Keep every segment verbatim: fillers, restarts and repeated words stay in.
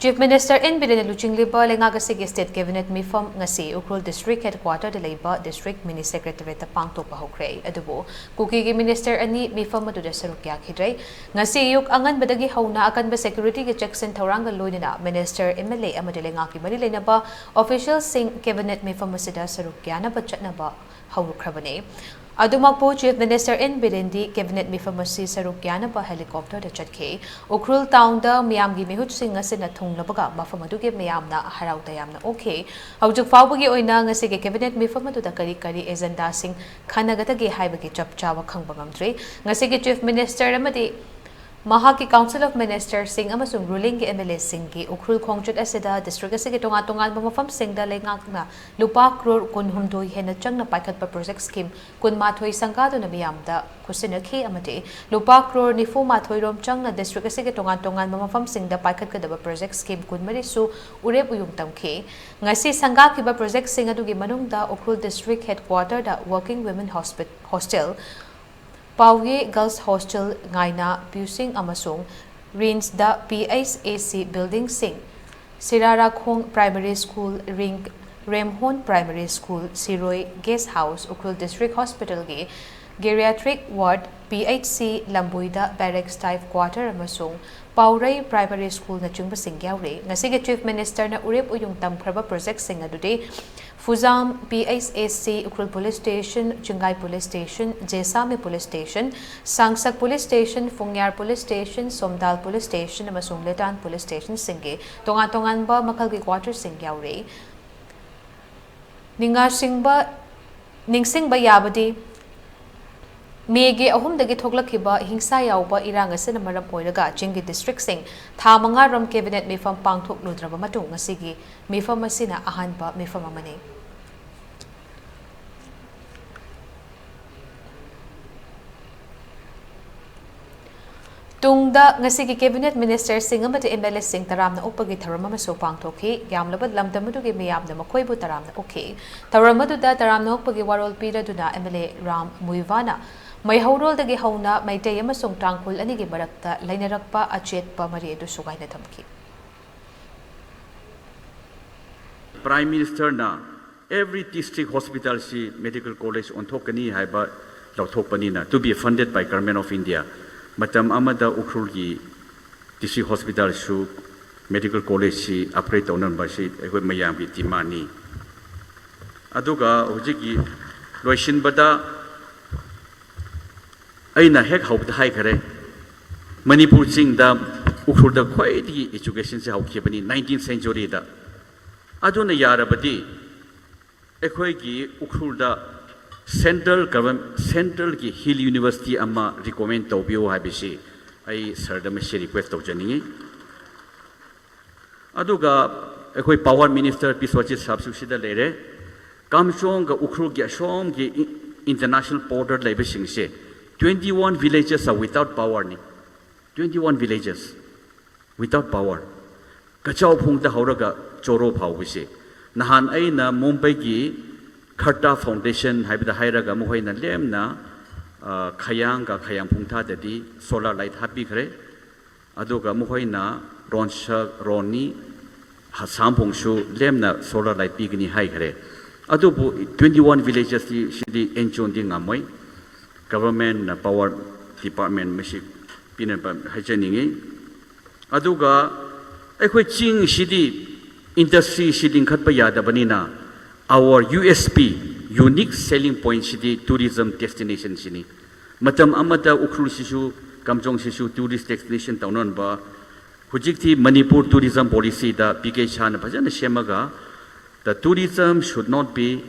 Chief Minister N Birenna ꯂꯨꯆꯤꯡꯂꯤꯕ ꯂꯩꯉꯥꯛ ꯑꯁꯤꯒꯤ State Cabinet ꯃꯤꯐꯝ ꯉꯁꯤ ꯎꯈ꯭ꯔꯨꯜ District Headquarter ꯗ ꯂꯩꯕ District Mini Secretariat ꯇ ꯄꯥꯡꯊꯣꯛꯄ ꯍꯧꯈ꯭ꯔꯦ꯫ ꯑꯗꯨꯕꯨ ꯀꯨꯀꯤꯒꯤ Minister ꯑꯅꯤ ꯃꯤꯐꯝ ꯑꯗꯨꯗ ꯁꯔꯨꯛ ꯌꯥꯈꯤꯗ꯭ꯔꯦ꯫ ꯉꯁꯤ ꯑꯌꯨꯛ ꯑꯉꯟꯕꯗꯒꯤ ꯍꯧꯅ ꯑꯀꯟꯕ security ꯒꯤ ꯆꯦꯛꯁꯤꯟ ꯊꯧꯔꯥꯡꯒ ꯂꯣꯏꯅꯅ Minister, M L A ꯑꯃꯗꯤ ꯂꯩꯉꯥꯛꯀꯤ ꯃꯔꯤ ꯂꯩꯅꯕ official ꯁꯤꯡ Cabinet ꯃꯤꯐꯝ ꯑꯁꯤꯗ ꯁꯔꯨꯛ ꯌꯥꯅꯕ ꯆꯠꯅꯕ ꯍꯧꯔꯛꯈ꯭ꯔꯕꯅꯤ꯫ ꯑꯗꯨꯃꯛꯄꯨ Chief Minister N ꯕꯤꯔꯦꯟꯗꯤ Cabinet ꯃꯤꯐꯝ ꯑꯁꯤ ꯁꯔꯨꯛ ꯌꯥꯅꯕ helicopter ꯗ ꯆꯠꯈꯤ꯫ ꯎꯈ꯭ꯔꯨꯜ town ꯗ ꯃꯤꯌꯥꯝꯒꯤ ꯃꯤꯍꯨꯠꯁꯤꯡ ꯑꯁꯤꯅ ꯊꯨꯡꯂꯕꯒ ꯃꯐꯝ ꯑꯗꯨꯒꯤ ꯃꯤꯌꯥꯝꯅ ꯍꯔꯥꯎ ꯇꯌꯥꯝꯅ ꯑꯣꯛꯈꯤ꯫ ꯍꯧꯖꯤꯛ ꯐꯥꯎꯕꯒꯤ ꯑꯣꯏꯅ ꯉꯁꯤꯒꯤ Cabinet ꯃꯤꯐꯝ ꯑꯗꯨꯗ ꯀꯔꯤ ꯀꯔꯤ agenda ꯁꯤꯡ ꯈꯟꯅꯒꯗꯒꯦ ꯍꯥꯏꯕꯒꯤ ꯆꯞ ꯆꯥꯕ ꯈꯪꯕ ꯉꯝꯗ꯭ꯔꯤ꯫ ꯉꯁꯤꯒꯤ Chief Minister ꯑꯃꯗꯤ ꯃꯍꯥꯛꯀꯤ Council of Minister ꯁꯤꯡ ꯑꯃꯁꯨꯡ ruling ꯒꯤ M L A ꯁꯤꯡꯒꯤ ꯎꯈ꯭ꯔꯨꯜ ꯈꯣꯡꯆꯠ ꯑꯁꯤꯗ district ꯑꯁꯤꯒꯤ ꯇꯣꯉꯥꯟ ꯇꯣꯉꯥꯟꯕ ꯃꯐꯝꯁꯤꯡꯗ ꯂꯩꯉꯥꯛꯅ ꯂꯨꯄꯥ ꯀ꯭ꯔꯣꯔ ꯀꯨꯟꯍꯨꯝꯗꯣꯏ ꯍꯦꯟꯅ ꯆꯪꯅ ꯄꯥꯏꯈꯠꯄ project scheme ꯀꯨꯟꯃꯥꯊꯣꯏ ꯁꯪꯒꯥꯗꯨꯅ ꯃꯤꯌꯥꯝꯗ ꯈꯨꯠꯁꯤꯟꯅꯈꯤ ꯑꯃꯗꯤ ꯂꯨꯄꯥ ꯀ꯭ꯔꯣꯔ ꯅꯤꯐꯨ ꯃꯥꯊꯣꯏ ꯔꯣꯝ ꯆꯪꯅ district ꯑꯁꯤꯒꯤ ꯇꯣꯉꯥꯟ ꯇꯣꯉꯥꯟꯕ ꯃꯐꯝꯁꯤꯡꯗ ꯄꯥꯏꯈꯠꯀꯗꯕ project scheme ꯀꯨꯟꯃꯔꯤꯁꯨ ꯎꯔꯦꯞ ꯎꯌꯨꯡ ꯇꯝꯈꯤ꯫ ꯉꯁꯤ ꯁꯪꯒꯥꯈꯤꯕ project ꯁꯤꯡ ꯑꯗꯨꯒꯤ ꯃꯅꯨꯡꯗ ꯎꯈ꯭ꯔꯨꯜ District Headquarter ꯗ Working Women Hospi-, Hostel, ꯄꯥꯎꯌꯦ Girls Hostel, ꯉꯥꯏꯅꯥ ꯄ꯭ꯌꯨꯁꯤꯡ ꯑꯃꯁꯨꯡ ꯔꯤꯟꯁꯗ P H A C building ꯁꯤꯡ, ꯁꯤꯔꯥꯔꯥꯈꯣꯡ Primary School, ꯔꯤꯡ-, ꯔꯦꯝꯍꯣꯟ Primary School, Shirui Guest House, Ukhrul District Hospital ꯒꯤ Geriatric Ward, P H C ꯂꯝꯕꯣꯏꯗ Barracks Type Quarter ꯑꯃꯁꯨꯡ ꯄꯥꯎꯔꯩ Primary School ꯅꯆꯤꯡꯕꯁꯤꯡ ꯌꯥꯎꯔꯤ꯫ ꯉꯁꯤꯒꯤ Chief Minister ꯅ ꯎꯔꯦꯞ ꯎꯌꯨꯡ ꯇꯝꯈ꯭ꯔꯕ project ꯁꯤꯡ ꯑꯗꯨꯗꯤ ꯐꯨꯖꯥꯝ P H A C, Ukhrul Police Station, ꯆꯤꯡꯒꯥꯏ Police Station, ꯖꯦꯁꯥꯃꯤ Police Station, ꯁꯥꯡꯁꯛ Police Station, ꯐꯨꯡꯌꯥꯔ Police Station, ꯁꯣꯝꯗꯥꯜ Police Station ꯑꯃꯁꯨꯡ ꯂꯦꯇꯥꯟ Police Station ꯁꯤꯡꯒꯤ ꯇꯣꯉꯥꯟ ꯇꯣꯉꯥꯟꯕ ꯃꯈꯜꯒꯤ quarter ꯁꯤꯡ ꯌꯥꯎꯔꯤ꯫ ꯅꯤꯡꯉꯥꯁꯤꯡꯕ, ꯅꯤꯡꯁꯤꯡꯕ ꯌꯥꯕꯗꯤ, ꯃꯦꯒꯤ ꯑꯍꯨꯝꯗꯒꯤ ꯊꯣꯛꯂꯛꯈꯤꯕ ꯍꯤꯡꯁꯥ ꯌꯥꯎꯕ ꯏꯔꯥꯡ ꯑꯁꯤꯅ ꯃꯔꯝ ꯑꯣꯏꯔꯒ ꯆꯤꯡꯒꯤ district ꯁꯤꯡ ꯊꯥ ꯃꯉꯥ ꯔꯣꯝ Cabinet ꯃꯤꯐꯝ ꯄꯥꯡꯊꯣꯛꯂꯨꯗ꯭ꯔꯕ ꯃꯇꯨꯡ ꯉꯁꯤꯒꯤ ꯃꯤꯐꯝ ꯑꯁꯤꯅ ꯑꯍꯥꯟꯕ ꯃꯤꯐꯝ ꯑꯃꯅꯤ꯫ ꯇꯨꯡꯗ ꯉꯁꯤꯒꯤ Cabinet Minister ꯁꯤꯡ ꯑꯃꯗꯤ M L A ꯁꯤꯡ ꯇꯔꯥꯝꯅ ꯑꯣꯛꯄꯒꯤ ꯊꯧꯔꯝ ꯑꯃꯁꯨ ꯄꯥꯡꯊꯣꯛꯈꯤ꯫ ꯌꯥꯝꯂꯕ ꯂꯝꯗꯝ ꯑꯗꯨꯒꯤ ꯃꯤꯌꯥꯝꯅ ꯃꯈꯣꯏꯕꯨ ꯇꯔꯥꯝꯅ ꯑꯣꯛꯈꯤ꯫ ꯊꯧꯔꯝ ꯑꯗꯨꯗ ꯇꯔꯥꯝꯅ ꯑꯣꯛꯄꯒꯤ ꯋꯥꯔꯣꯜ ꯄꯤꯔꯗꯨꯅ M L A ꯔꯥꯝ ꯃꯨꯏꯚꯥꯅ ꯃꯩꯍꯧꯔꯣꯜꯗꯒꯤ ꯍꯧꯅ ꯃꯩꯇꯩ ꯑꯃꯁꯨꯡ ꯇꯥꯡꯈꯨꯜ ꯑꯅꯤꯒꯤ ꯃꯔꯛꯇ ꯂꯩꯅꯔꯛꯄ ꯑꯆꯦꯠꯄ ꯃꯔꯤ ꯑꯗꯨ ꯁꯨꯒꯥꯏꯅ ꯊꯝꯈꯤ꯫ Prime Ministerꯅ every district hospitalꯁꯤ medical college ꯑꯣꯟꯊꯣꯛꯀꯅꯤ ꯍꯥꯏꯕ ꯂꯧꯊꯣꯛꯄꯅꯤꯅ, to be funded by Government of India, ꯃꯇꯝ ꯑꯃꯗ ꯎꯈ꯭ꯔꯨꯜꯒꯤ district hospitalꯁꯨ medical collegeꯁꯤ upgrade ꯇꯧꯅꯕꯁꯤ ꯑꯩꯈꯣꯏ ꯃꯌꯥꯝꯒꯤ demandꯅꯤ꯫ ꯑꯗꯨꯒ ꯍꯧꯖꯤꯛꯀꯤ ꯂꯣꯏꯁꯤꯟꯕꯗ ꯑꯩꯅ ꯍꯦꯛ ꯍꯧꯕꯗ ꯍꯥꯏꯈꯔꯦ, ꯃꯅꯤꯄꯨꯔ ꯆꯤꯡꯗ ꯎꯈ꯭ꯔꯨꯜꯗ ꯈ꯭ꯋꯥꯏꯗꯒꯤ educationꯁꯦ ꯍꯧꯈꯤꯕꯅꯤ nineteenth centuryꯗ꯫ ꯑꯗꯨꯅ ꯌꯥꯔꯕꯗꯤ ꯑꯩꯈꯣꯏꯒꯤ ꯎꯈ꯭ꯔꯨꯜꯗ central government, centralꯒꯤ hill university ꯑꯃ recommend ꯇꯧꯕꯤꯌꯨ ꯍꯥꯏꯕꯁꯤ ꯑꯩ sirꯗ ꯃꯁꯤ request ꯇꯧꯖꯅꯤꯡꯏ꯫ ꯑꯗꯨꯒ ꯑꯩꯈꯣꯏ power minister ꯕꯤꯁ꯭ꯋꯖꯤꯠ ꯁꯥꯍꯕꯁꯨ ꯁꯤꯗ ꯂꯩꯔꯦ꯫ ꯀꯥꯝꯖꯣꯡꯒ ꯎꯈ꯭ꯔꯨꯜꯒꯤ ꯑꯁꯣꯝꯒꯤ E-, international border ꯂꯩꯕꯁꯤꯡꯁꯦ, twenty one villages are without powerꯅꯤ꯫ Twenty one villages without power꯫ ꯀꯆꯥꯎ ꯐꯨꯡꯗ ꯍꯧꯔꯒ ꯆꯣꯔꯣ ꯐꯥꯎꯕꯁꯦ꯫ ꯅꯍꯥꯟ ꯑꯩꯅ ꯃꯨꯝꯕꯩꯒꯤ ꯈꯔꯇꯥ Foundation ꯍꯥꯏꯕꯗ ꯍꯥꯏꯔꯒ ꯃꯈꯣꯏꯅ ꯂꯦꯝꯅ, ꯑ, ꯈꯌꯥꯡꯒ ꯈꯌꯥꯡ ꯐꯨꯡꯊꯥꯗꯗꯤ solar light ꯍꯥꯞꯄꯤꯈ꯭ꯔꯦ꯫ ꯑꯗꯨꯒ ꯃꯈꯣꯏꯅ ꯔꯣꯟꯁꯛ, ꯔꯣꯅꯤ, ꯍꯁꯥꯝꯐꯣꯡꯁꯨ ꯂꯦꯝꯅ solar light ꯄꯤꯒꯅꯤ ꯍꯥꯏꯈ꯭ꯔꯦ꯫ ꯑꯗꯨꯕꯨ twenty one villagesꯇꯤ ꯁꯤꯗꯤ ꯑꯦꯟꯆꯣꯟꯗꯤ ꯉꯝꯃꯣꯏ꯫ Governmentꯅ power department ꯃꯁꯤ ꯄꯤꯅꯕ ꯍꯥꯏꯖꯅꯤꯡꯉꯤ꯫ ꯑꯗꯨꯒ ꯑꯩꯈꯣꯏ ꯆꯤꯡꯁꯤꯗꯤ industryꯁꯤ ꯂꯤꯡꯈꯠꯄ ꯌꯥꯗꯕꯅꯤꯅ, our USP, unique selling pointꯁꯤꯗꯤ tourism destinationꯁꯤꯅꯤ꯫ ꯃꯇꯝ ꯑꯃꯗ ꯎꯈ꯭ꯔꯨꯜꯁꯤꯁꯨ, ꯀꯥꯝꯖꯣꯡꯁꯤꯁꯨ tourist destination ꯇꯧꯅꯅꯕ ꯍꯧꯖꯤꯛꯇꯤ ꯃꯅꯤꯄꯨꯔ tourism policyꯗ ꯄꯤ ꯀꯦ ꯁꯥꯍꯅ ꯐꯖꯅ ꯁꯦꯝꯃꯒ, the tourism should not be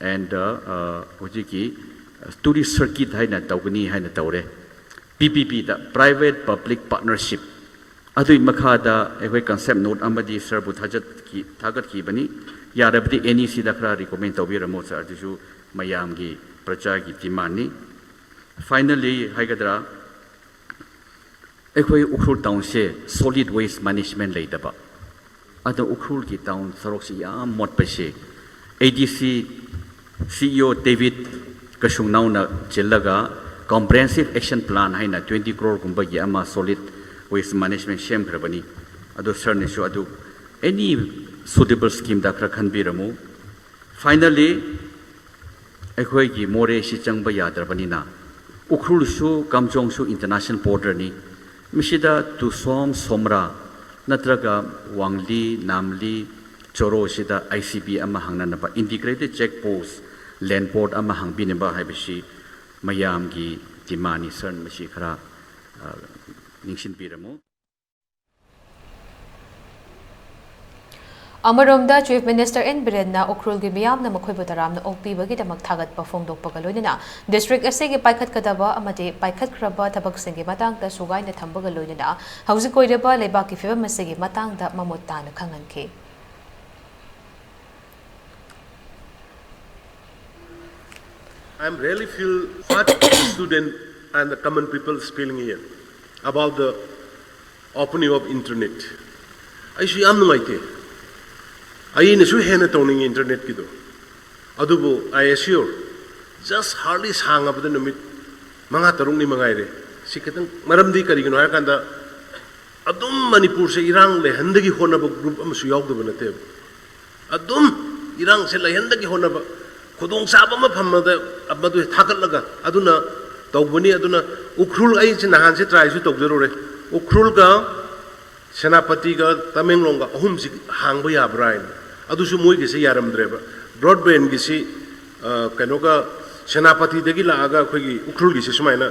and, uh, ꯍꯧꯖꯤꯛꯀꯤ tourist circuit ꯍꯥꯏꯅ ꯇꯧꯒꯅꯤ ꯍꯥꯏꯅ ꯇꯧꯔꯦ꯫ PPPꯗ, private public partnership꯫ ꯑꯗꯨꯒꯤ ꯃꯈꯥꯗ ꯑꯩꯈꯣꯏ concept note ꯑꯃꯗꯤ sirꯕꯨ ꯊꯥꯖꯠꯈꯤ-, ꯊꯥꯒꯠꯈꯤꯕꯅꯤ꯫ ꯌꯥꯔꯕꯗꯤ NECꯗ ꯈꯔ recommend ꯇꯧꯕꯤꯔꯝꯃꯣ sir, ꯑꯗꯨꯁꯨ ꯃꯌꯥꯝꯒꯤ ꯄ꯭ꯔꯖꯥꯒꯤ demandꯅꯤ꯫ Finally ꯍꯥꯏꯒꯗ꯭ꯔꯥ, ꯑꯩꯈꯣꯏ ꯎꯈ꯭ꯔꯨꯜ townꯁꯦ solid waste management ꯂꯩꯇꯕ, ꯑꯗꯣ ꯎꯈ꯭ꯔꯨꯜꯒꯤ town ꯁꯔꯨꯛꯁꯤ ꯌꯥꯝ ꯃꯣꯠꯄꯁꯦ꯫ ADC CEO David ꯀꯁꯨꯡꯅꯥꯎꯅ ꯆꯤꯜꯂꯒ comprehensive action plan ꯍꯥꯏꯅ twenty croreꯒꯨꯝꯕꯒꯤ ꯑꯃ solid waste management ꯁꯦꯝꯈ꯭ꯔꯕꯅꯤ꯫ ꯑꯗꯣ sirꯅꯁꯨ ꯑꯗꯨ any Suitable scheme ꯗ ꯈꯔ ꯈꯟꯕꯤꯔꯝꯃꯨ꯫ Finally, ꯑꯩꯈꯣꯏꯒꯤ ꯃꯣꯔꯦꯁꯤ ꯆꯪꯕ ꯌꯥꯗ꯭ꯔꯕꯅꯤꯅ, ꯎꯈ꯭ꯔꯨꯜꯁꯨ ꯀꯥꯝꯖꯣꯡꯁꯨ international border ꯅꯤ꯫ ꯃꯁꯤꯗ ꯇꯨꯁꯣꯝ ꯁꯣꯝꯔꯥ ꯅꯠꯇ꯭ꯔꯒ ꯋꯥꯡꯂꯤ, ꯅꯥꯝꯂꯤ, ꯆꯣꯔꯣꯁꯤꯗ I C B ꯑꯃ ꯍꯥꯡꯅꯅꯕ integrated check post, land port ꯑꯃ ꯍꯥꯡꯕꯤꯅꯕ ꯍꯥꯏꯕꯁꯤ ꯃꯌꯥꯝꯒꯤ demand ꯅꯤ꯫ Sir ꯅ ꯃꯁꯤ ꯈꯔ, ꯑ, ꯅꯤꯡꯁꯤꯡꯕꯤꯔꯝꯃꯨ꯫ ꯑꯃꯔꯣꯝꯗ, Chief Minister N ꯕꯤꯔꯦꯟꯅ ꯎꯈ꯭ꯔꯨꯜꯒꯤ ꯃꯤꯌꯥꯝꯅ ꯃꯈꯣꯏꯕꯨ ꯇꯔꯥꯝꯅ ꯑꯣꯛꯄꯤꯕꯒꯤꯗꯃꯛ ꯊꯥꯒꯠꯄ ꯐꯣꯡꯗꯣꯛꯄꯒ ꯂꯣꯏꯅꯅ district ꯑꯁꯤꯒꯤ ꯄꯥꯏꯈꯠꯀꯗꯕ ꯑꯃꯗꯤ ꯄꯥꯏꯈꯠꯈ꯭ꯔꯕ ꯊꯕꯛꯁꯤꯡꯒꯤ ꯃꯇꯥꯡꯗ ꯁꯨꯒꯥꯏꯅ ꯊꯝꯕꯒ ꯂꯣꯏꯅꯅ ꯍꯧꯖꯤꯛ ꯑꯣꯏꯔꯤꯕ ꯂꯩꯕꯥꯛꯀꯤ ꯐꯤꯕꯝ ꯑꯁꯤꯒꯤ ꯃꯇꯥꯡꯗ ꯃꯃꯨꯠ ꯇꯥꯅ ꯈꯪꯍꯟꯈꯤ꯫ I am really feel what student and the common people is feeling here about the opening of internet. ꯑꯩꯁꯨ ꯌꯥꯝ ꯅꯨꯡꯉꯥꯏꯇꯦ꯫ ꯑꯩꯅꯁꯨ ꯍꯦꯟꯅ ꯇꯧꯅꯤꯡꯉꯤ internetꯀꯤꯗꯣ꯫ ꯑꯗꯨꯕꯨ I assure, just hardly ꯁꯥꯡꯉꯕꯗ ꯅꯨꯃꯤꯠ ꯃꯉꯥ ꯇꯔꯨꯛꯅꯤ ꯃꯉꯥꯏꯔꯦ꯫ ꯁꯤ ꯈꯤꯇꯪ ꯃꯔꯝꯗꯤ ꯀꯔꯤꯒꯤꯅꯣ ꯍꯥꯏꯔꯀꯥꯟꯗ, ꯑꯗꯨꯝ ꯃꯅꯤꯄꯨꯔꯁꯦ ꯏꯔꯥꯡ ꯂꯩꯍꯟꯗꯒꯤ ꯍꯣꯠꯅꯕ group ꯑꯃꯁꯨ ꯌꯥꯎꯗꯕ ꯅꯠꯇꯦꯕ꯫ ꯑꯗꯨꯝ ꯏꯔꯥꯡꯁꯦ ꯂꯩꯍꯟꯗꯒꯤ ꯍꯣꯠꯅꯕ, ꯈꯨꯗꯣꯡꯆꯥꯕ ꯑꯃ ꯐꯪꯕꯗ ꯃꯗꯨ ꯊꯥꯒꯠꯂꯒ ꯑꯗꯨꯅ ꯇꯧꯕꯅꯤ꯫ ꯑꯗꯨꯅ ꯎꯈ꯭ꯔꯨꯜ, ꯑꯩꯁꯦ ꯅꯍꯥꯟꯁꯦ try ꯁꯨ ꯇꯧꯖꯔꯨꯔꯦ, ꯎꯈ꯭ꯔꯨꯜꯒ ꯁꯦꯅꯥꯄꯇꯤꯒ ꯇꯃꯦꯡꯂꯣꯡꯒ ꯑꯍꯨꯝꯁꯤ ꯍꯥꯡꯕ ꯌꯥꯕ꯭ꯔꯥ ꯍꯥꯏꯅ꯫ ꯑꯗꯨꯁꯨ ꯃꯣꯏꯒꯤꯁꯦ ꯌꯥꯔꯝꯗ꯭ꯔꯦꯕ꯫ Broadbandꯒꯤꯁꯤ, ꯑ, ꯀꯩꯅꯣꯒ ꯁꯦꯅꯥꯄꯇꯤꯗꯒꯤ ꯂꯥꯛꯑꯒ ꯑꯩꯈꯣꯏꯒꯤ ꯎꯈ꯭ꯔꯨꯜꯒꯤꯁꯤ ꯁꯨꯃꯥꯏꯅ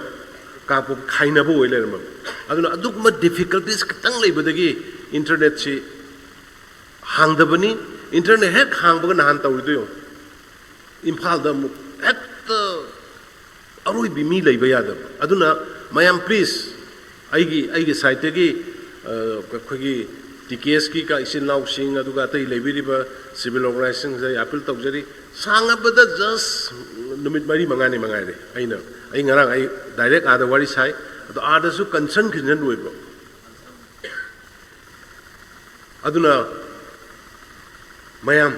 ꯀꯥꯞꯄ ꯈꯥꯏꯅꯕ ꯑꯣꯏ ꯂꯩꯔꯝꯃꯕ꯫ ꯑꯗꯨꯅ ꯑꯗꯨꯒꯨꯝꯕ difficulties ꯈꯤꯇꯪ ꯂꯩꯕꯗꯒꯤ internetꯁꯤ ꯍꯥꯡꯗꯕꯅꯤ꯫ Internet ꯍꯦꯛ ꯍꯥꯡꯕꯒ ꯅꯍꯥꯟ ꯇꯧꯔꯤꯗꯣ ꯌꯦꯡꯉꯨ, ꯏꯝꯐꯥꯜꯗ ꯑꯃꯨꯛ ꯍꯦꯛꯇ ꯑꯔꯣꯏꯕꯤ ꯃꯤ ꯂꯩꯕ ꯌꯥꯗꯕ꯫ ꯑꯗꯨꯅ ꯃꯌꯥꯝ please, ꯑꯩꯒꯤ, ꯑꯩꯒꯤ sideꯇꯒꯤ, ꯑ, ꯑꯩꯈꯣꯏꯒꯤ TKSꯀꯤ ꯀ-, ꯏꯆꯤꯜ ꯏꯅꯥꯎꯁꯤꯡ, ꯑꯗꯨꯒ ꯑꯇꯩ ꯂꯩꯕꯤꯔꯤꯕ civil organizationꯁꯤꯡꯗ ꯑꯩ appeal ꯇꯧꯖꯔꯤ꯫ ꯁꯥꯡꯉꯕꯗ just ꯅꯨꯃꯤꯠ ꯃꯔꯤ ꯃꯉꯥꯅꯤ ꯃꯉꯥꯏꯔꯦ꯫ ꯑꯩꯅ, ꯑꯩ ꯉꯔꯥꯡ ꯑꯩ direct ꯑꯥꯗ ꯋꯥꯔꯤ ꯁꯥꯏ꯫ ꯑꯗꯣ ꯑꯥꯗꯁꯨ concern ꯈꯤꯖꯤꯟ ꯂꯣꯏꯕ꯫ ꯑꯗꯨꯅ ꯃꯌꯥꯝ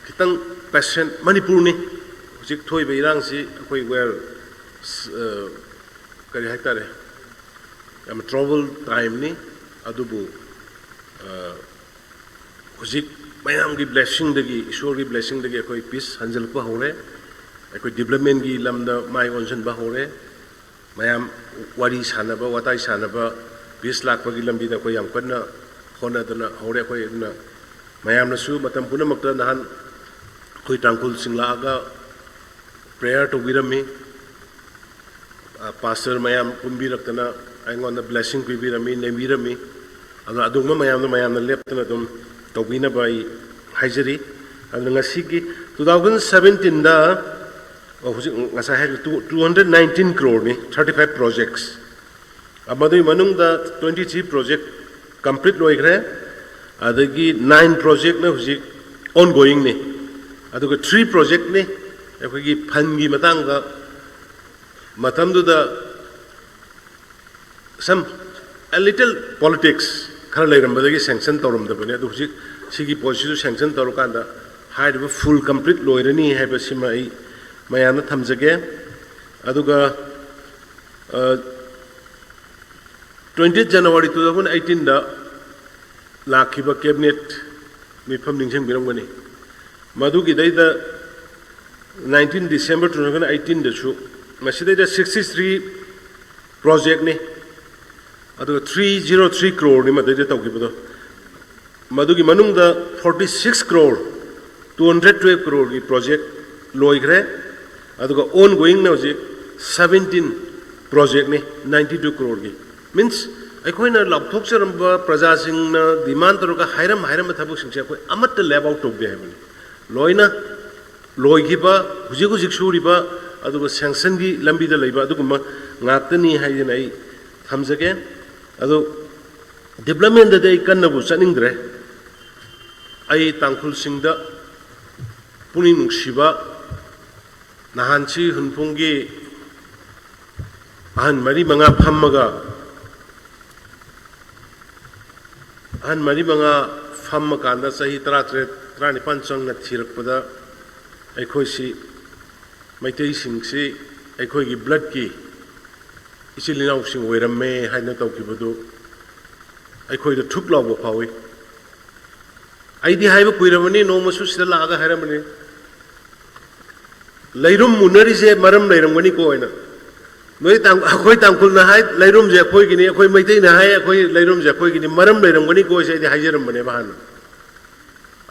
ꯈꯤꯇꯪ patient, ꯃꯅꯤꯄꯨꯔꯅꯤ ꯍꯧꯖꯤꯛ ꯊꯣꯛꯏꯕ ꯏꯔꯥꯡꯁꯤ, ꯑꯩꯈꯣꯏ we are, ꯑ, ꯀꯔꯤ ꯍꯥꯏꯇꯥꯔꯦ, ꯌꯥꯝ trouble timeꯅꯤ꯫ ꯑꯗꯨꯕꯨ, ꯑ, ꯍꯧꯖꯤꯛ ꯃꯌꯥꯝꯒꯤ ꯕ꯭ꯂꯦꯁꯤꯡꯗꯒꯤ, ꯏꯁꯣꯔꯒꯤ ꯕ꯭ꯂꯦꯁꯤꯡꯗꯒꯤ ꯑꯩꯈꯣꯏ ꯄꯤꯁ ꯍꯟꯖꯤꯜꯂꯛꯄ ꯍꯧꯔꯦ꯫ ꯑꯩꯈꯣꯏ ꯗꯤꯕ꯭ꯂꯞꯃꯦꯟꯒꯤ ꯂꯝꯗ ꯃꯥꯏ ꯑꯣꯟꯁꯤꯟꯕ ꯍꯧꯔꯦ꯫ ꯃꯌꯥꯝ ꯋꯥꯔꯤ ꯁꯥꯟꯅꯕ, ꯋꯥꯇꯥꯏ ꯁꯥꯟꯅꯕ, ꯄꯤꯁ ꯂꯥꯛꯄꯒꯤ ꯂꯝꯕꯤꯗ ꯑꯩꯈꯣꯏ ꯌꯥꯝ ꯀꯟꯅ ꯍꯣꯠꯅꯗꯅ ꯍꯧꯔꯦ꯫ ꯑꯩꯈꯣꯏ ꯑꯗꯨꯅ ꯃꯌꯥꯝꯅꯁꯨ ꯃꯇꯝ ꯄꯨꯝꯅꯃꯛꯇ, ꯅꯍꯥꯟ ꯑꯩꯈꯣꯏ ꯇꯥꯡꯈꯨꯜꯁꯤꯡ ꯂꯥꯛꯑꯒ ꯄ꯭ꯔꯦꯌꯔ ꯇꯧꯕꯤꯔꯝꯃꯤ꯫ ꯑ, ꯄꯥꯁꯇꯔ ꯃꯌꯥꯝ ꯄꯨꯟꯕꯤꯔꯛꯇꯅ ꯑꯩꯉꯣꯟꯗ ꯕ꯭ꯂꯦꯁꯤꯡ ꯄꯤꯕꯤꯔꯝꯃꯤ, ꯅꯩꯕꯤꯔꯝꯃꯤ꯫ ꯑꯗꯨꯅ ꯑꯗꯨꯒꯨꯝꯕ ꯃꯌꯥꯝꯗꯣ ꯃꯌꯥꯝꯅ ꯂꯦꯞꯇꯅ ꯑꯗꯨꯝ ꯇꯧꯕꯤꯅꯕ ꯑꯩ ꯍꯥꯏꯖꯔꯤ꯫ ꯑꯗꯨꯅ ꯉꯁꯤꯒꯤ two thousand seventeenꯗ, ꯑꯣ, ꯍꯧꯖꯤꯛ ꯉꯁꯥꯏ ꯍꯥꯏꯈ꯭ꯔꯦ, two, two hundred nineteen crore ꯅꯤ, thirty five projects꯫ ꯑ, ꯃꯗꯨꯒꯤ ꯃꯅꯨꯡꯗ twenty three project complete ꯂꯣꯏꯈ꯭ꯔꯦ, ꯑꯗꯒꯤ nine projectꯅ ꯍꯧꯖꯤꯛ ongoingꯅꯤ, ꯑꯗꯨꯒ three projectꯅꯤ ꯑꯩꯈꯣꯏꯒꯤ fundꯀꯤ ꯃꯇꯥꯡꯗ ꯃꯇꯝꯗꯨꯗ some, a little politics ꯈꯔ ꯂꯩꯔꯝꯕꯗꯒꯤ sanction ꯇꯧꯔꯝꯗꯕꯅꯤ꯫ ꯑꯗꯨ ꯍꯧꯖꯤꯛ ꯁꯤꯒꯤ ꯄꯣꯠꯁꯤꯁꯨ sanction ꯇꯧꯔꯀꯥꯟꯗ ꯍꯥꯏꯔꯤꯕ full complete ꯂꯣꯏꯔꯅꯤ ꯍꯥꯏꯕꯁꯤꯃ ꯑꯩ ꯃꯌꯥꯝꯗ ꯊꯝꯖꯒꯦ꯫ ꯑꯗꯨꯒ, ꯑ, twenty January two thousand eighteenꯗ ꯂꯥꯛꯈꯤꯕ cabinet ꯃꯤꯐꯝ ꯅꯤꯡꯁꯤꯡꯕꯤꯔꯝꯒꯅꯤ꯫ ꯃꯗꯨꯒꯤꯗꯩꯗ nineteen December two thousand eighteenꯗꯁꯨ ꯃꯁꯤꯗꯩꯗ sixty three projectꯅꯤ, ꯑꯗꯨꯒ three zero three croreꯅꯤ ꯃꯗꯩꯗ ꯇꯧꯈꯤꯕꯗꯣ꯫ ꯃꯗꯨꯒꯤ ꯃꯅꯨꯡꯗ forty six crore, two hundred twelve croreꯒꯤ project ꯂꯣꯏꯈ꯭ꯔꯦ, ꯑꯗꯨꯒ ongoingꯅ ꯍꯧꯖꯤꯛ seventeen projectꯅꯤ, ninety two croreꯒꯤ꯫ Means, ꯑꯩꯈꯣꯏꯅ ꯂꯥꯎꯊꯣꯛꯆꯔꯝꯕ, ꯄ꯭ꯔꯖꯥꯁꯤꯡꯅ demand ꯇꯧꯔꯒ ꯍꯥꯏꯔꯝ ꯍꯥꯏꯔꯝꯕ ꯊꯕꯛꯁꯤꯡꯁꯦ ꯑꯩꯈꯣꯏ ꯑꯃꯠꯇ left out ꯇꯧꯗꯦ ꯍꯥꯏꯕꯅꯤ꯫ ꯂꯣꯏꯅ ꯂꯣꯏꯈꯤꯕ, ꯍꯧꯖꯤꯛ ꯍꯧꯖꯤꯛ ꯁꯨꯔꯤꯕ, ꯑꯗꯨꯒ sanctionꯒꯤ ꯂꯝꯕꯤꯗ ꯂꯩꯕ ꯑꯗꯨꯒꯨꯝꯕ ꯉꯥꯛꯇꯅꯤ ꯍꯥꯏꯗꯅ ꯑꯩ ꯊꯝꯖꯒꯦ꯫ ꯑꯗꯣ developmentꯗꯗꯤ ꯑꯩ ꯀꯟꯅꯕꯨ ꯆꯠꯅꯤꯡꯗ꯭ꯔꯦ꯫ ꯑꯩ ꯇꯥꯡꯈꯨꯜꯁꯤꯡꯗ ꯄꯨꯛꯅꯤꯡ ꯅꯨꯡꯁꯤꯕ, ꯅꯍꯥꯟꯁꯤ ꯍꯨꯟꯄꯨꯡꯒꯤ ꯑꯍꯟ ꯃꯔꯤ ꯃꯉꯥ ꯐꯝꯃꯒ, ꯑꯍꯟ ꯃꯔꯤ ꯃꯉꯥ ꯐꯝꯃꯀꯥꯟꯗ ꯆꯍꯤ ꯇꯔꯥꯇꯔꯦꯠ, ꯇꯔꯥꯅꯤꯄꯥꯟ ꯆꯪꯅ ꯊꯤꯔꯛꯄꯗ ꯑꯩꯈꯣꯏꯁꯤ ꯃꯩꯇꯩꯁꯤꯡꯁꯤ ꯑꯩꯈꯣꯏꯒꯤ bloodꯀꯤ ꯏꯆꯤꯜ ꯏꯅꯥꯎꯁꯤꯡ ꯑꯣꯏꯔꯝꯃꯦ ꯍꯥꯏꯅ ꯇꯧꯈꯤꯕꯗꯨ ꯑꯩꯈꯣꯏꯗ ꯊꯨꯛ ꯂꯥꯎꯕ ꯐꯥꯎꯏ꯫ ꯑꯩꯗꯤ ꯍꯥꯏꯕ ꯀꯨꯏꯔꯕꯅꯤ, ꯅꯣꯡꯃꯁꯨ ꯁꯤꯗ ꯂꯥꯛꯑꯒ ꯍꯥꯏꯔꯝꯕꯅꯤ, ꯂꯩꯔꯨꯝ ꯃꯨꯟꯅꯔꯤꯁꯦ ꯃꯔꯝ ꯂꯩꯔꯝꯒꯅꯤꯀꯣ ꯍꯥꯏꯅ꯫ ꯅꯣꯏ ꯇꯥꯡ-, ꯑꯩꯈꯣꯏ ꯇꯥꯡꯈꯨꯜꯅ ꯍꯥꯏ, "ꯂꯩꯔꯨꯝꯁꯦ ꯑꯩꯈꯣꯏꯒꯤꯅꯤ", ꯑꯩꯈꯣꯏ ꯃꯩꯇꯩꯅ ꯍꯥꯏ, "ꯑꯩꯈꯣꯏ ꯂꯩꯔꯨꯝꯁꯦ ꯑꯩꯈꯣꯏꯒꯤꯅꯤ", ꯃꯔꯝ ꯂꯩꯔꯝꯒꯅꯤꯀꯣ ꯍꯥꯏꯁꯦ ꯑꯩꯗꯤ ꯍꯥꯏꯖꯔꯝꯕꯅꯦꯕ ꯍꯥꯟꯅ꯫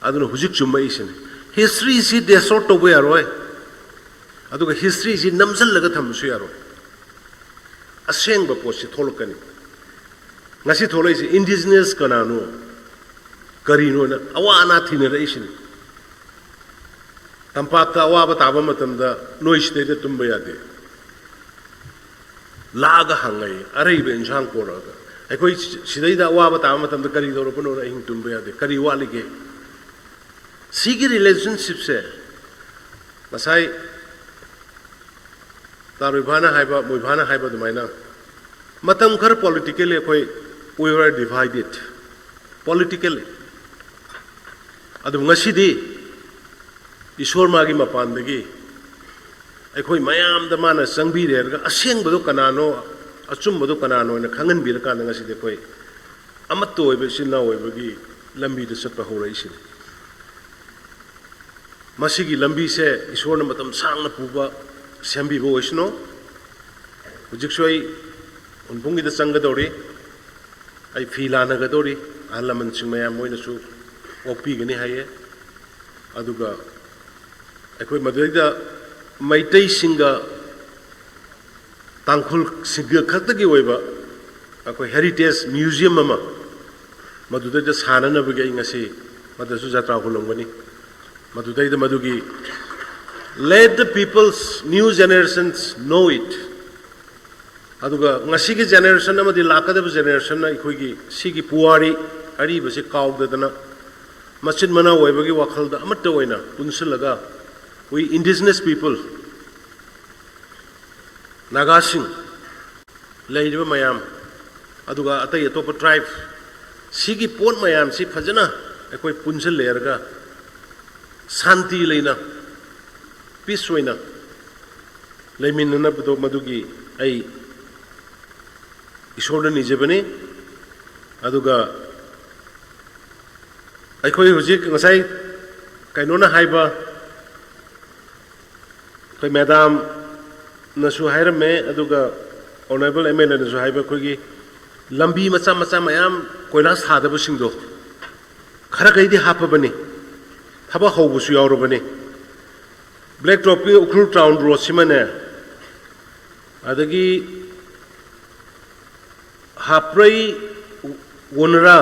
ꯑꯗꯨꯅ ꯍꯧꯖꯤꯛ ꯆꯨꯝꯃꯛꯏꯁꯤꯅꯤ꯫ Historyꯁꯤ distort ꯇꯧꯕ ꯌꯥꯔꯣꯏ, ꯑꯗꯨꯒ historyꯁꯤ ꯅꯝꯁꯤꯜꯂꯒ ꯊꯝꯕꯁꯨ ꯌꯥꯔꯣꯏ꯫ ꯑꯁꯦꯡꯕ ꯄꯣꯠꯁꯤ ꯊꯣꯛꯂꯛꯀꯅꯤ꯫ ꯉꯁꯤ ꯊꯣꯛꯂꯛꯏꯁꯤ indigenous ꯀꯅꯥꯅꯣ, ꯀꯔꯤꯅꯣꯅ ꯑꯋꯥ ꯑꯅꯥ ꯊꯤꯅꯔꯛꯏꯁꯤꯅꯤ꯫ ꯇꯝꯄꯥꯛꯇ ꯑꯋꯥꯕ ꯇꯥꯕ ꯃꯇꯝꯗ ꯅꯣꯏ ꯁꯤꯗꯩꯗ ꯇꯨꯝꯕ ꯌꯥꯗꯦ꯫ ꯂꯥꯛꯑꯒ ꯍꯪꯉꯛꯏ, ꯑꯔꯩꯕ ꯏꯟꯁꯥꯡ ꯄꯣꯔꯛꯑꯒ꯫ ꯑꯩꯈꯣꯏ ꯁꯤ-, ꯁꯤꯗꯩꯗ ꯑꯋꯥꯕ ꯇꯥꯕ ꯃꯇꯝꯗ ꯀꯔꯤ ꯇꯧꯔꯛꯄꯅꯣꯅ ꯑꯍꯤꯡ ꯇꯨꯝꯕ ꯌꯥꯗꯦ꯫ ꯀꯔꯤ ꯋꯥꯠꯂꯤꯒꯦ? ꯁꯤꯒꯤ relationshipꯁꯦ ꯉꯁꯥꯏ ꯇꯥꯔꯣꯏꯐꯥꯅ ꯍꯥꯏꯕ, ꯃꯣꯏꯐꯥꯅ ꯍꯥꯏꯕ ꯑꯗꯨꯃꯥꯏꯅ ꯃꯇꯝ ꯈꯔ politically ꯑꯩꯈꯣꯏ we were divided politically꯫ ꯑꯗꯨꯕꯨ ꯉꯁꯤꯗꯤ ꯏꯁꯣꯔ ꯃꯥꯒꯤ ꯃꯄꯥꯟꯗꯒꯤ ꯑꯩꯈꯣꯏ ꯃꯌꯥꯝꯗ ꯃꯥꯅ ꯆꯪꯕꯤꯔꯦ ꯍꯥꯏꯔꯒ ꯑꯁꯦꯡꯕꯗꯣ ꯀꯅꯥꯅꯣ, ꯑꯆꯨꯝꯕꯗꯣ ꯀꯅꯥꯅꯣ ꯍꯥꯏꯅ ꯈꯪꯍꯟꯕꯤꯔꯀꯥꯟꯗ ꯉꯁꯤꯗꯤ ꯑꯩꯈꯣꯏ ꯑꯃꯠꯇ ꯑꯣꯏꯕ ꯏꯆꯤꯜ ꯏꯅꯥꯎ ꯑꯣꯏꯕꯒꯤ ꯂꯝꯕꯤꯗ ꯆꯠꯄ ꯍꯧꯔꯛꯏꯁꯤꯅꯤ꯫ ꯃꯁꯤꯒꯤ ꯂꯝꯕꯤꯁꯦ ꯏꯁꯣꯔꯅ ꯃꯇꯝ ꯁꯥꯡꯅ ꯄꯨꯕ, ꯁꯦꯝꯕꯤꯕ ꯑꯣꯏꯁꯅꯨ꯫ ꯍꯧꯖꯤꯛꯁꯨ ꯑꯩ ꯍꯨꯟꯐꯨꯡꯒꯤꯗ ꯆꯪꯒꯗꯧꯔꯤ, ꯑꯩ ꯐꯤ ꯂꯥꯟꯅꯒꯗꯧꯔꯤ, ꯑꯍꯜ ꯂꯃꯟꯁꯤꯡ ꯃꯌꯥꯝ ꯃꯣꯏꯅꯁꯨ ꯑꯣꯛꯄꯤꯒꯅꯤ ꯍꯥꯏꯌꯦ꯫ ꯑꯗꯨꯒ ꯑꯩꯈꯣꯏ ꯃꯗꯨꯗꯩꯗ ꯃꯩꯇꯩꯁꯤꯡꯒ ꯇꯥꯡꯈꯨꯜꯁꯤꯡꯒ ꯈꯛꯇꯒꯤ ꯑꯣꯏꯕ ꯑꯩꯈꯣꯏ heritage museum ꯑꯃ ꯃꯗꯨꯗꯩꯗ ꯁꯥꯅꯅꯕꯒꯤ ꯑꯩ ꯉꯁꯤ ꯃꯗꯨꯁꯨ ꯖꯇ꯭ꯔꯥ ꯍꯨꯜꯂꯝꯒꯅꯤ꯫ ꯃꯗꯨꯗꯩꯗ ꯃꯗꯨꯒꯤ let the people's new generations know it꯫ ꯑꯗꯨꯒ ꯉꯁꯤꯒꯤ generation ꯑꯃꯗꯤ ꯂꯥꯛꯀꯗꯕ generationꯅ ꯑꯩꯈꯣꯏꯒꯤ ꯁꯤꯒꯤ ꯄꯨꯋꯥꯔꯤ ꯑꯔꯤꯕꯁꯤ ꯀꯥꯎꯗꯗꯅ ꯃꯆꯤꯟ ꯃꯅꯥꯎ ꯑꯣꯏꯕꯒꯤ ꯋꯥꯈꯜꯗ ꯑꯃꯠꯇ ꯑꯣꯏꯅ ꯄꯨꯟꯁꯤꯜꯂꯒ we indigenous people, ꯅꯥꯒꯥꯁꯤꯡ, ꯂꯩꯔꯤꯕ ꯃꯌꯥꯝ, ꯑꯗꯨꯒ ꯑꯇꯩ ꯑꯇꯣꯞꯄ tribe, ꯁꯤꯒꯤ ꯄꯣꯠ ꯃꯌꯥꯝꯁꯤ ꯐꯖꯅ ꯑꯩꯈꯣꯏ ꯄꯨꯟꯁꯤꯜꯂꯦꯔꯒ ꯁꯥꯟꯇꯤ ꯂꯩꯅ, peace ꯑꯣꯏꯅ ꯂꯩꯃꯤꯟꯅꯅꯕꯗꯣ ꯃꯗꯨꯒꯤ ꯑꯩ ꯏꯁꯣꯔꯗ ꯅꯤꯖꯕꯅꯤ꯫ ꯑꯗꯨꯒ ꯑꯩꯈꯣꯏ ꯍꯧꯖꯤꯛ ꯉꯁꯥꯏ ꯀꯩꯅꯣꯅ ꯍꯥꯏꯕ, ꯑꯩꯈꯣꯏ ꯃꯦꯗꯥꯝꯅꯁꯨ ꯍꯥꯏꯔꯝꯃꯦ, ꯑꯗꯨꯒ ꯑꯣꯅꯔꯦꯕꯜ ꯑꯦꯝ ꯑꯦꯜ ꯑꯦꯅꯁꯨ ꯍꯥꯏꯕ, ꯑꯩꯈꯣꯏꯒꯤ ꯂꯝꯕꯤ ꯃꯆꯥ ꯃꯆꯥ ꯃꯌꯥꯝ ꯀꯣꯏꯂꯥꯁ ꯊꯥꯗꯕꯁꯤꯡꯗꯣ ꯈꯔ ꯈꯩꯗꯤ ꯍꯥꯞꯄꯕꯅꯤ, ꯊꯕꯛ ꯍꯧꯕꯁꯨ ꯌꯥꯎꯔꯕꯅꯤ꯫ ꯕ꯭ꯂꯦꯛ ꯇꯣꯞꯀꯤ ꯎꯈ꯭ꯔꯨꯜ ꯇꯥꯎꯟ ꯔꯣꯗꯁꯤꯃꯅꯦ, ꯑꯗꯒꯤ ꯍꯥꯞꯄ꯭ꯔꯩ ꯋꯣꯅꯔꯥ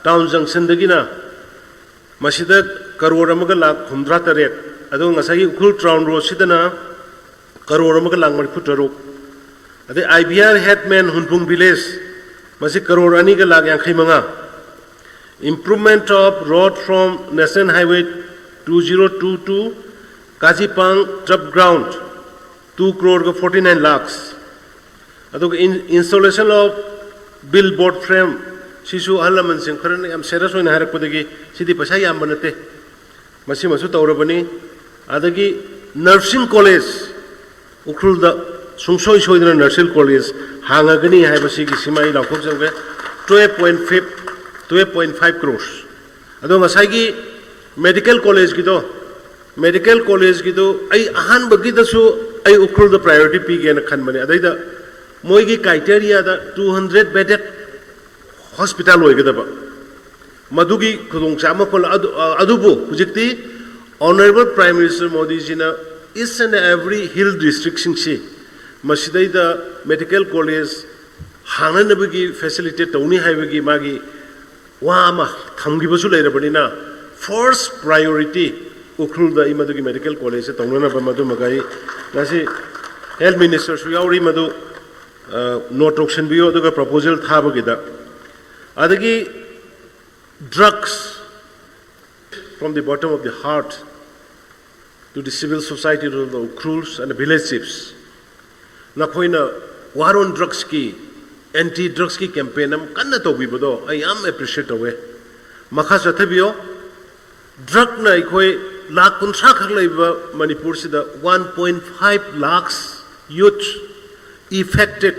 ꯇꯥꯎꯟ ꯖꯪꯁꯟꯗꯒꯤꯅ ꯃꯁꯤꯗ ꯀꯔꯣꯔ ꯑꯃꯒ ꯂꯥꯛ ꯍꯨꯝꯗ꯭ꯔꯥ ꯇꯔꯦꯠ, ꯑꯗꯨꯒ ꯉꯁꯥꯏꯒꯤ ꯎꯈ꯭ꯔꯨꯜ ꯇꯥꯎꯟ ꯔꯣꯗꯁꯤꯗꯅ ꯀꯔꯣꯔ ꯑꯃꯒ ꯂꯥꯛ ꯃꯔꯤꯐꯨ ꯇꯔꯨꯛ, ꯑꯗꯩ ꯑꯥꯏ ꯕꯤ ꯑꯥꯔ ꯍꯦꯗꯃꯦꯟ ꯍꯨꯟꯄꯨꯡ ꯚꯤꯂꯦꯖ, ꯃꯁꯤ ꯀꯔꯣꯔ ꯑꯅꯤꯒ ꯂꯥꯛ ꯌꯥꯡꯈꯩ ꯃꯉꯥ, improvement of road from National Highway two zero two to Kazipang turf ground, two crore forty nine lakhs, ꯑꯗꯨꯒ installation of billboard frame, ꯁꯤꯁꯨ ꯑꯍꯜ ꯂꯃꯟꯁꯤꯡ ꯈꯔꯅ ꯌꯥꯝ ꯁꯦꯔꯤꯌꯁ ꯑꯣꯏꯅ ꯍꯥꯏꯔꯛꯄꯗꯒꯤ, ꯁꯤꯗꯤ ꯄꯩꯁꯥ ꯌꯥꯝꯕ ꯅꯠꯇꯦ, ꯃꯁꯤꯃꯁꯨ ꯇꯧꯔꯕꯅꯤ꯫ ꯑꯗꯒꯤ ꯅꯔꯁꯤꯡ ꯀꯣꯂꯦꯖ ꯎꯈ꯭ꯔꯨꯜꯗ ꯁꯨꯡꯁꯣꯏ ꯁꯣꯏꯗꯅ ꯅꯔꯁꯤꯡ ꯀꯣꯂꯦꯖ ꯍꯥꯡꯉꯒꯅꯤ ꯍꯥꯏꯕꯁꯤꯒꯤꯁꯤꯃ ꯑꯩ ꯂꯥꯎꯊꯣꯛꯆꯒꯦ꯫ Twelve point five, twelve point five crores꯫ ꯑꯗꯣ ꯉꯁꯥꯏꯒꯤ ꯃꯦꯗꯤꯀꯦꯜ ꯀꯣꯂꯦꯖꯀꯤꯗꯣ, ꯃꯦꯗꯤꯀꯦꯜ ꯀꯣꯂꯦꯖꯀꯤꯗꯣ ꯑꯩ ꯑꯍꯥꯟꯕꯒꯤꯗꯁꯨ ꯑꯩ ꯎꯈ꯭ꯔꯨꯜꯗ ꯄ꯭ꯔꯥꯏꯌꯣꯔꯤꯇꯤ ꯄꯤꯒꯦꯅ ꯈꯟꯕꯅꯦ꯫ ꯑꯗꯩꯗ ꯃꯣꯏꯒꯤ ꯀ꯭ꯔꯥꯏꯇꯦꯔꯤꯌꯥꯗ two hundred bedded hospital ꯑꯣꯏꯒꯗꯕ, ꯃꯗꯨꯒꯤ ꯈꯨꯗꯣꯡꯆꯥꯕ ꯑꯃ ꯐꯪꯂ-, ꯑꯗꯨ-, ꯑ-, ꯑꯗꯨꯕꯨ ꯍꯧꯖꯤꯛꯇꯤ Honourable Prime Minister ꯃꯣꯗꯤꯖꯤꯅ each and every hill districtꯁꯤꯡꯁꯤ ꯃꯁꯤꯗꯩꯗ ꯃꯦꯗꯤꯀꯦꯜ ꯀꯣꯂꯦꯖ ꯍꯥꯡꯅꯅꯕꯒꯤ facilitate ꯇꯧꯅꯤ ꯍꯥꯏꯕꯒꯤ ꯃꯥꯒꯤ ꯋꯥ ꯑꯃ ꯊꯝꯈꯤꯕꯁꯨ ꯂꯩꯔꯕꯅꯤꯅ, first priority ꯎꯈ꯭ꯔꯨꯜꯗ ꯑꯩ ꯃꯗꯨꯒꯤ ꯃꯦꯗꯤꯀꯦꯜ ꯀꯣꯂꯦꯖꯁꯦ ꯇꯧꯅꯅꯕ ꯃꯗꯨꯃꯒ ꯑꯩ ꯉꯁꯤ health ministerꯁꯨ ꯌꯥꯎꯔꯤ, ꯃꯗꯨ, ꯑ, note ꯇꯧꯁꯤꯟꯕꯤꯌꯨ꯫ ꯑꯗꯨꯒ proposal ꯊꯥꯕꯒꯤꯗ, ꯑꯗꯒꯤ drugs, from the bottom of the heart to the civil society, to the Ukhrul and the village chiefs, ꯅꯈꯣꯏꯅ war on drugsꯀꯤ, anti drugsꯀꯤ campaign ꯑꯃ ꯀꯟꯅ ꯇꯧꯕꯤꯕꯗꯣ ꯑꯩ ꯌꯥꯝ appreciate ꯇꯧꯋꯦ꯫ ꯃꯈꯥ ꯆꯠꯊꯕꯤꯌꯣ꯫ Drugꯅ ꯑꯩꯈꯣꯏ ꯂꯥꯈ ꯀꯨꯟꯊ꯭ꯔꯥ ꯈꯛ ꯂꯩꯕ ꯃꯅꯤꯄꯨꯔꯁꯤꯗ one point five lakhs youth affected